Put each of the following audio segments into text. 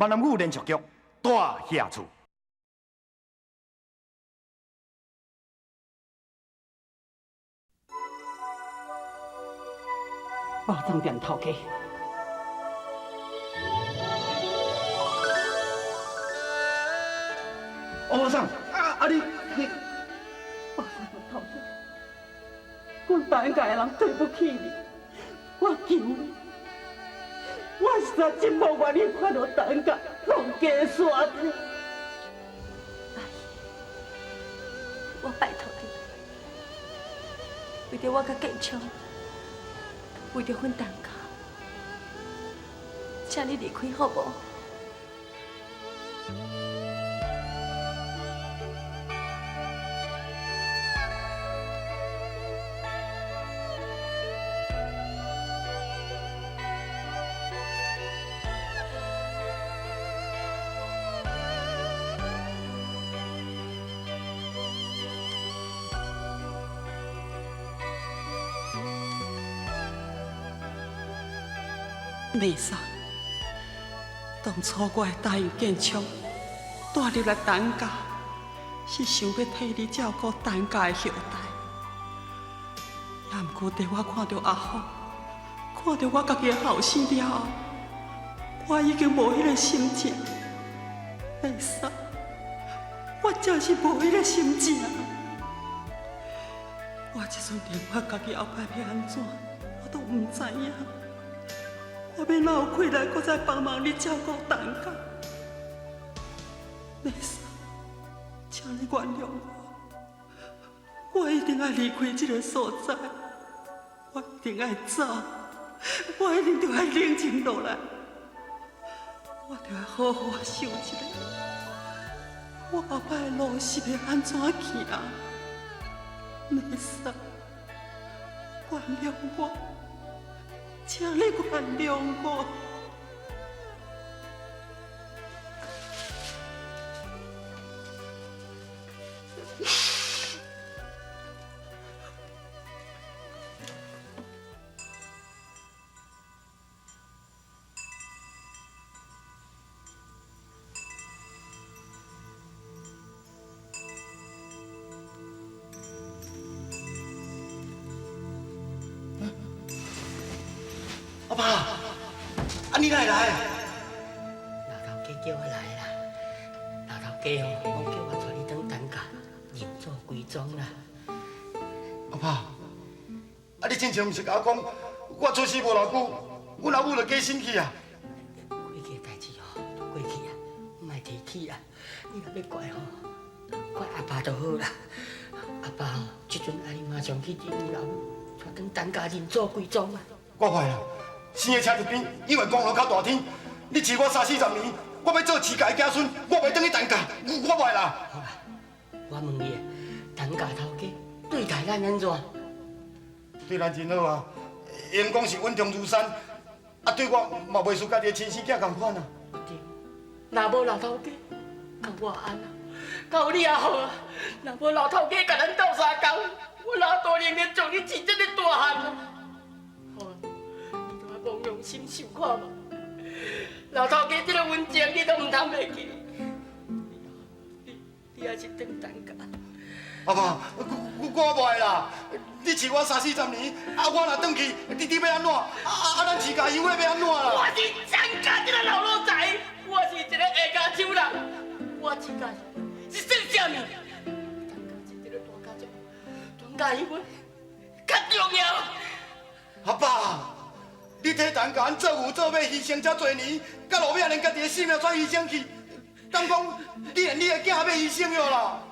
闽南语连续剧《大侠厝》。宝藏店头家。欧桑，啊啊你，宝藏店头家，阮陈家的人对不起你，我求你，我实在真无愿意看到陈家弄家散去。阿姨，我拜托你，为著我佮建昌，为著阮陈家，请你离开好无？丽莎，当初我会答应建昌带入来陈家，是想欲替你照顾陈家的后代。也毋过，伫我看著阿福，看著我家己的后生了后，我已经无彼个心情。丽莎，我真是无彼个心情。我这阵连我家己后摆欲按怎，我都毋知影。我欲哪有气力，阁再帮忙你照顾陈家？丽莎，请你原谅我，我一定爱离开这个所在，我一定爱走，我一定著爱冷静落来，我著爱好好想一下，我后摆的路是欲按怎行？丽莎，原谅我。请你原谅我。阿爸，啊你哪会来？老头家叫我来啦。老头家吼，讲叫我带你转陈家认祖归宗啦。阿爸，啊你之前毋是共我讲，我出世无偌久，阮老母就过身去啊。过去的代志吼，都过去啊，莫提起啊。你若欲怪吼，怪阿爸就好啦。阿爸吼，这阵爱你马上去认老母，带转陈家认祖归宗啊。我坏啦。生的车伫边，因为功劳较大天。你饲我三四十年，我欲做饲家的子孙，我袂转去陈家，我袂啦。好啦，我问你，陈家头家对待咱按怎？对咱真好啊，因讲是稳重如山，啊对我嘛袂输家己的亲生囝仝款啊。对，若无老头家，敢我安啊？敢有你也好啊？若无老头家共咱斗相共，我哪大能力将你饲这么大汉啊？望良心想看嘛，老头家这个温情你都毋通袂记，你还是转陈家。阿爸，我袂啦，你饲我三四十年，啊我若转去，你欲按怎？啊啊咱饲家乡的欲按怎啦？我是陈家这个老奴才，我是一个下跤手人，我饲家是算啥物？陈家是一个大家族，陈家乡较重要。阿爸。你替陈家阮做牛做马，牺牲遮济年，到落尾连家己的性命煞牺牲去，敢讲你连你的囝也欲牺牲了啦？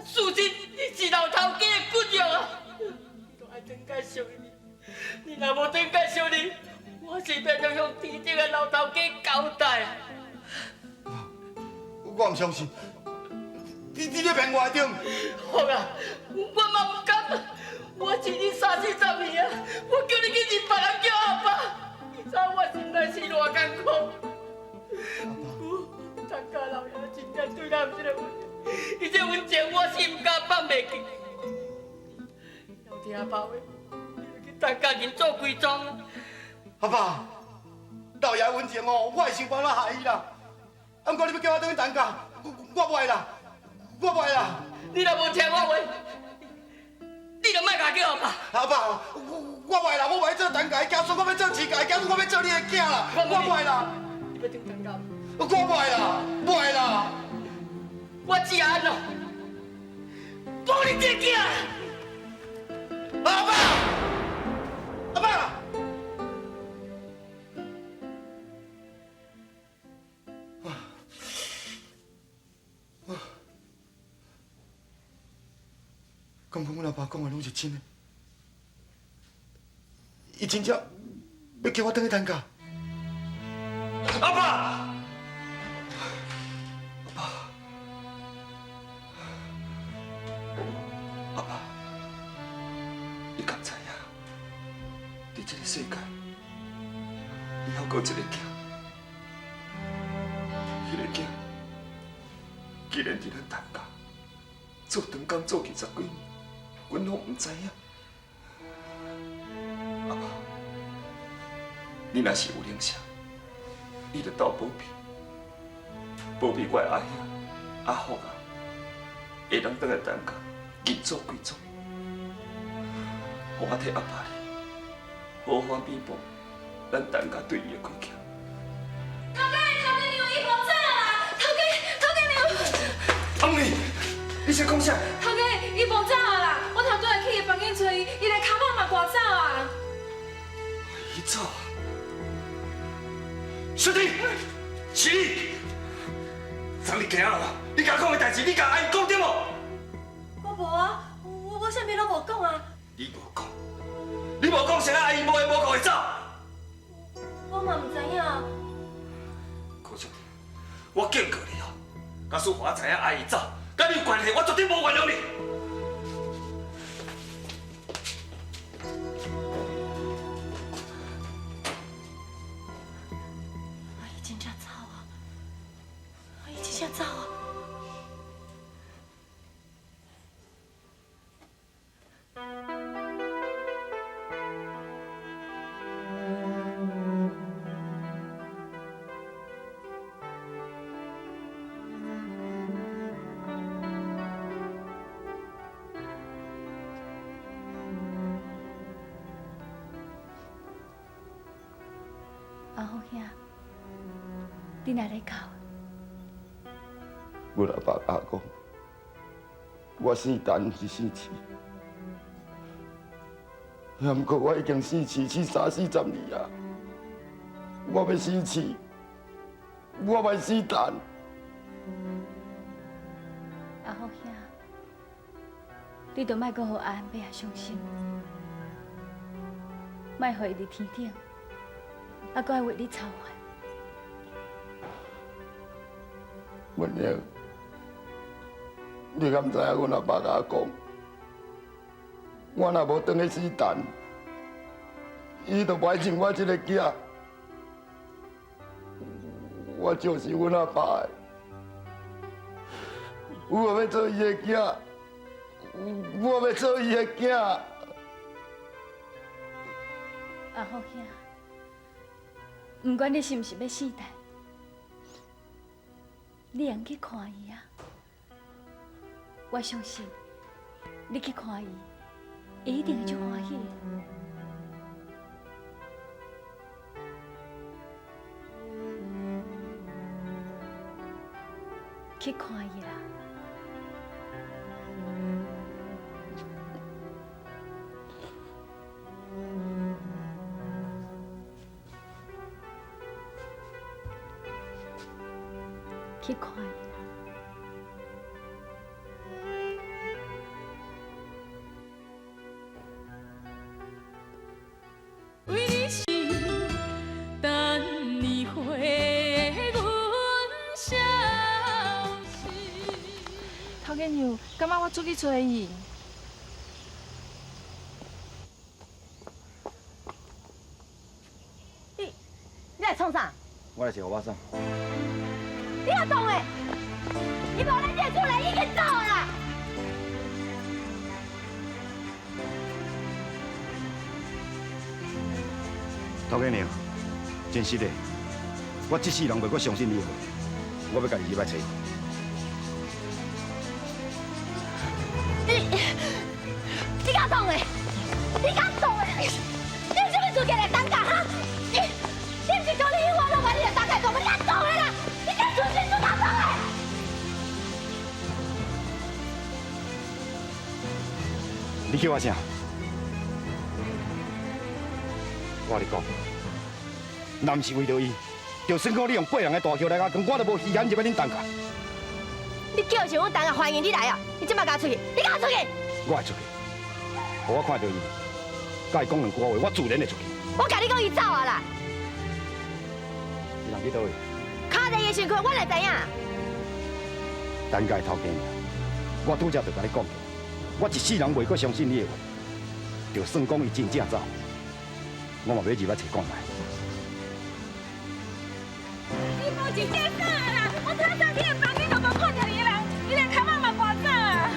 事实你是老头家的骨肉啊！你都爱转家相认，你若无转家相认，我是欲怎向天顶的老头家交代？我毋相信，你咧骗我对毋？好啊，我嘛毋甘。我饲你三四十年啊，我叫你去认别人叫阿爸，你知我心内是偌艰苦。阿爸，陈家老爷真正对咱有这个温情，伊这温情我是毋敢放袂记。你若有听阿爸话，你就去陈家认祖归宗。阿爸，老爷温情哦，我会想办法害伊啦。啊，毋过你欲叫我轉去陳家，我袂啦，我袂啦。你若無聽我話，你就莫共叫阿爸。阿爸，我袂啦，我袂做陳家的子孫，我欲做徐家的子孫，我欲做你的囝啦，我袂啦。你欲轉陳家？我袂啦，袂啦。我只安怎，保你這个囝。阿爸，阿爸。敢讲阮阿爸讲的拢是真的？伊真正欲叫我转去陈家？阿爸，阿爸，阿爸，你敢知影？伫这个世界，你犹阁有一个囝，彼个囝竟然伫咱陈家做长工做去十几年，阮拢毋知影。阿爸，你若是有能力，你就斗保庇，保庇我的阿兄阿福啊，会当转来陈家认祖归宗，予我替阿爸你好好弥补咱陈家对伊的亏欠。头家，头家娘，伊无走啦！头家，头家娘。阿妹，你先讲啥？头家，伊无走啊啦！我头拄仔去伊房间揣伊，伊连跤耙嘛挂走啊！伊走啊！小弟，是你，昨日行路，你共讲的代志，你共阿姨讲对无？我无啊，我啥物拢无讲啊。你无讲，你无讲，啥阿姨无缘无故会走？我嘛毋知影。柯小弟，我警告你哦，假使我知影阿姨走，佮你有关系，我绝对无原谅你。阿姨真正走啊！阿姨真正走啊！阿福兄，你哪来哭？阮阿爸共我讲，我姓陈，毋是姓徐。毋过我已经姓徐，姓三四十年啊。我欲姓徐，我欲姓陈。阿福兄，你就莫阁予阿安伯啊伤心，莫予伊伫天顶，啊，阁爱为你操烦。文英，你敢知影阮阿爸共我讲，我若无转去死陈，伊就袂认我这个囝。我就是阮阿爸的，我欲做伊的囝，我欲做伊的囝。阿福兄，不管你是毋是欲死陈，你会去看伊啊！我相信你去看伊，伊一定会足欢喜的。去看伊啦！去看伊啦！为你死，等你回阮消息。头家娘，感觉我出去揣伊。你来创啥？我来是乌巴桑。你也当的？伊无咱这个厝内已经走啦。头家娘，真实的，我这世人袂阁相信你的话。我欲家己入來揣。你敢講的？你敢講的？你有啥物資格來擔架哈？你毋是講你永遠攏把你的擔架講，你敢講的啦？你敢存心做敢講的？你叫我啥？我跟你講，若毋是為著伊，就算講你用八人的大橋來共扛，我都無稀罕入來恁陳家。你叫是阮陳家歡迎你來啊！你這擺共我出去，你共我出去！我會出去，予我看著伊，佮伊講兩句話，我自然會出去。我共你講，伊走啊啦！伊人去佗位？敲佇伊身躯，我來知影。陳家的頭家娘，我拄才就共你講過，我一世人袂閣相信你的話，就算講伊真正走，我嘛欲入來揣看覓。你無一件衫啦！我透早去的房間都無看著伊人，伊連頭毛嘛跋走啊！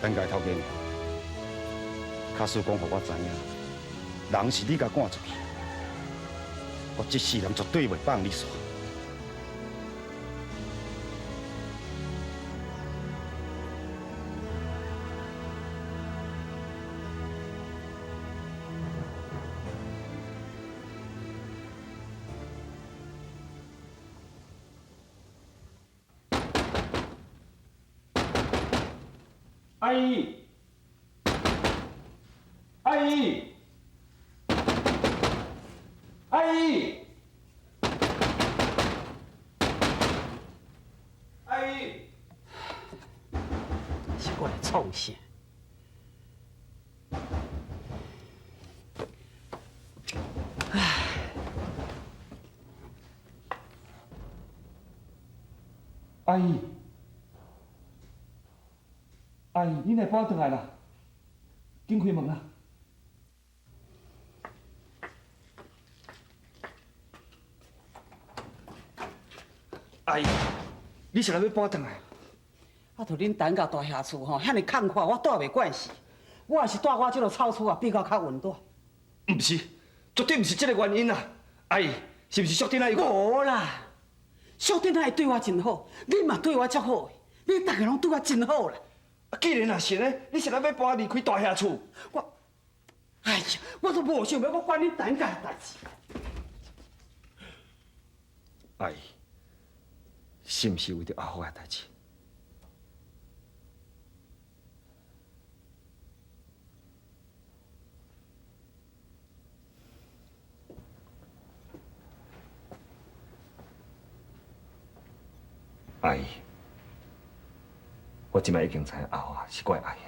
陳家的頭家娘，假使講予我知影，人是你共趕出去，我這世人絕對袂放你煞。阿姨，阿姨，阿姨，阿姨，是过來創啥？唉，阿姨。阿姨，你哪搬轉來啦？緊開門啦！阿姨，你是來欲搬轉來？啊，著恁陳家大廈厝吼，遐爾空闊，我住袂慣勢。我也是住我這个草厝啊，比較較穩當。毋是，絕對毋是這个原因啦！阿姨，是毋是淑珍仔？無啦，淑珍仔伊對我真好，你嘛對我足好的，你逐个攏對我真好啦。既然若是呢，你是來欲搬離開大廈厝？我，哎呀，我都無想欲閣管恁陳家的代誌。阿姨，是毋是為著阿福的代誌？阿姨。我這擺已經知影阿福是我的阿兄，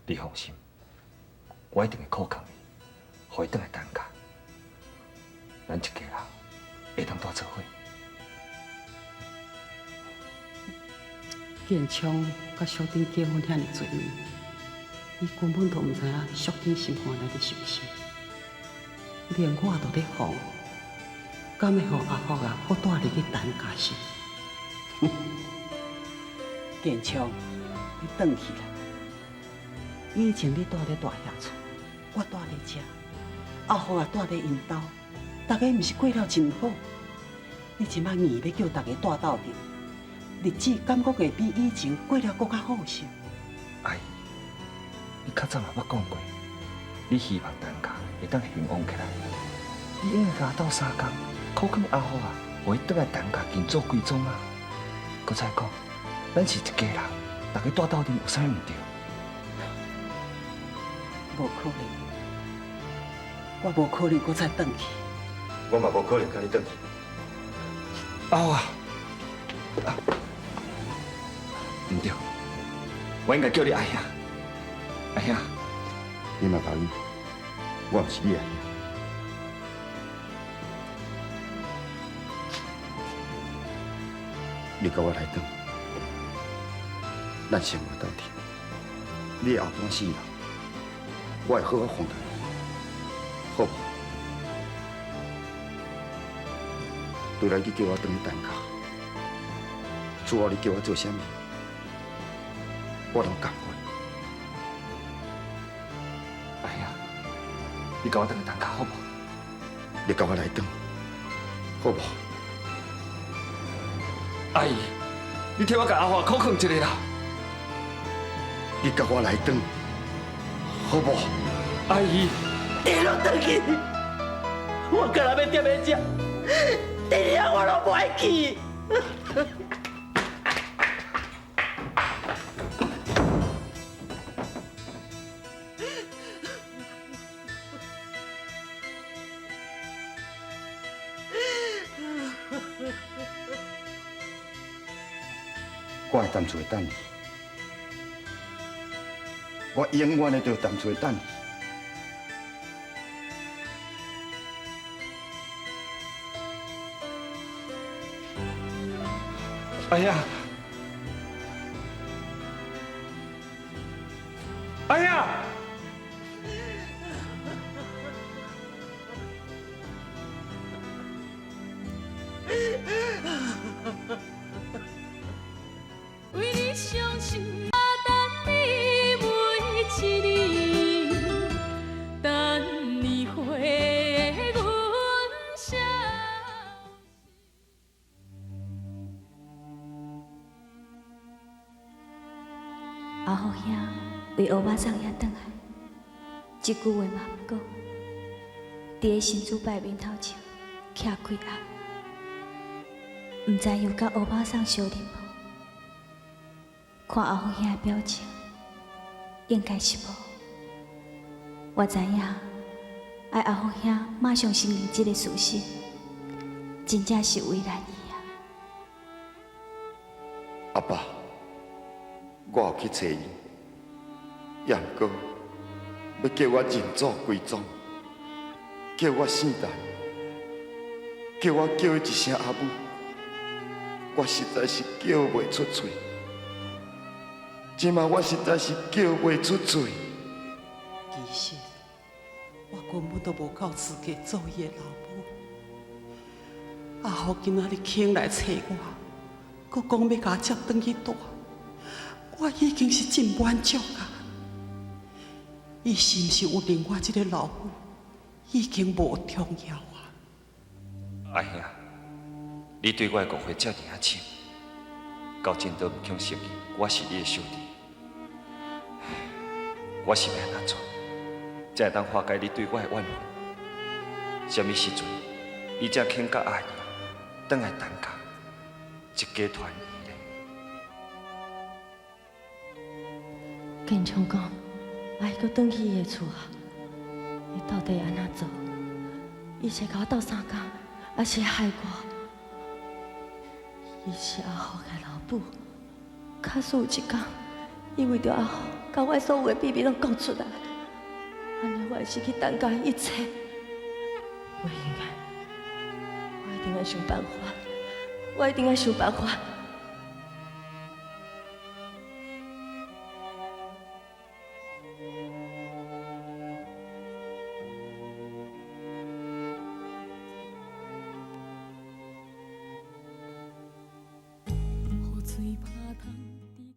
你放心，我一定會苦勸伊，予伊轉來陳家，咱一家人會當蹛做伙。建昌佮淑珍結婚遐爾濟年，伊根本就毋知影淑珍心肝內佇想啥，連我都咧防，敢會予阿福啊閣蹛入去陳家室？建昌，你轉去啦！以前你蹛咧大廈厝，我蹛咧遮，阿福也蹛咧𪜶兜，大家毋是過了真好。你這擺硬欲叫大家蹛鬥陣，日子敢閣會比以前過了閣較好勢？阿姨，你較早嘛捌講過，你希望陳家會當興旺起來，你應該共我鬥相共，苦勸阿福啊，予伊轉來陳家緊做歸宗啊。閣再講，咱是一家人，大家蹛鬥陣有啥物毋對？無可能，我無可能閣再轉去。我嘛無可能共你轉去。阿福啊，毋對，我應該叫你阿兄。阿兄，你莫答應，我毋是你阿兄。你佮我來轉，咱生活鬥陣。你的後半世人，我會好好奉待你，好無？除了你叫我轉去陳家，之後你叫我做啥物，我攏甘願。阿兄，你共我轉來擔卡好無？你共我來轉，好無？阿姨，你替我共阿華苦勸一下啦。你共我來轉，好無？阿姨，你攏轉去，我干焦欲踮咧遮，佇遐我攏無愛去。我會踮厝內等你，我永遠會著踮厝內等你。哎呀！哎呀！為你傷心，等你每一年，等你回阮消息。阿福兄為烏馬送遐轉來，一句話嘛毋講，佇咧神主牌面頭前徛幾暗，毋知有佮烏馬送相認無？看阿福兄的表情，應該是無。我知影，愛阿福兄馬上承認這个事實，真正是為難伊啊！阿爸，我有去揣伊，也毋過欲叫我認祖歸宗，叫我姓陳，叫我叫伊一聲阿母，我實在是叫袂出喙。這馬我實在是叫袂出喙。其實我根本都無夠資格做伊的老母。阿福今仔日肯來揣我，閣講欲共我接轉去蹛，我已經是真滿足啊！伊是毋是有認我這个老母，已經無重要啊！阿兄，你對我的誤會這爾仔深，到今都毋肯承認我是你的小弟，我是欲按怎做，才會當化解你對我的怨恨？啥物時陣，你才肯佮阿姨轉來擔家，一家團圓呢？建昌講，阿姨閣轉去伊的厝啊，伊到底按怎做？伊是共我鬥相共，還是害我？伊是阿福的老母，假使有一天，伊為著阿福，共我所有的秘密攏講出來，按呢我會失去陳家的一切。我應該，我一定愛想辦法，我一定愛想辦法。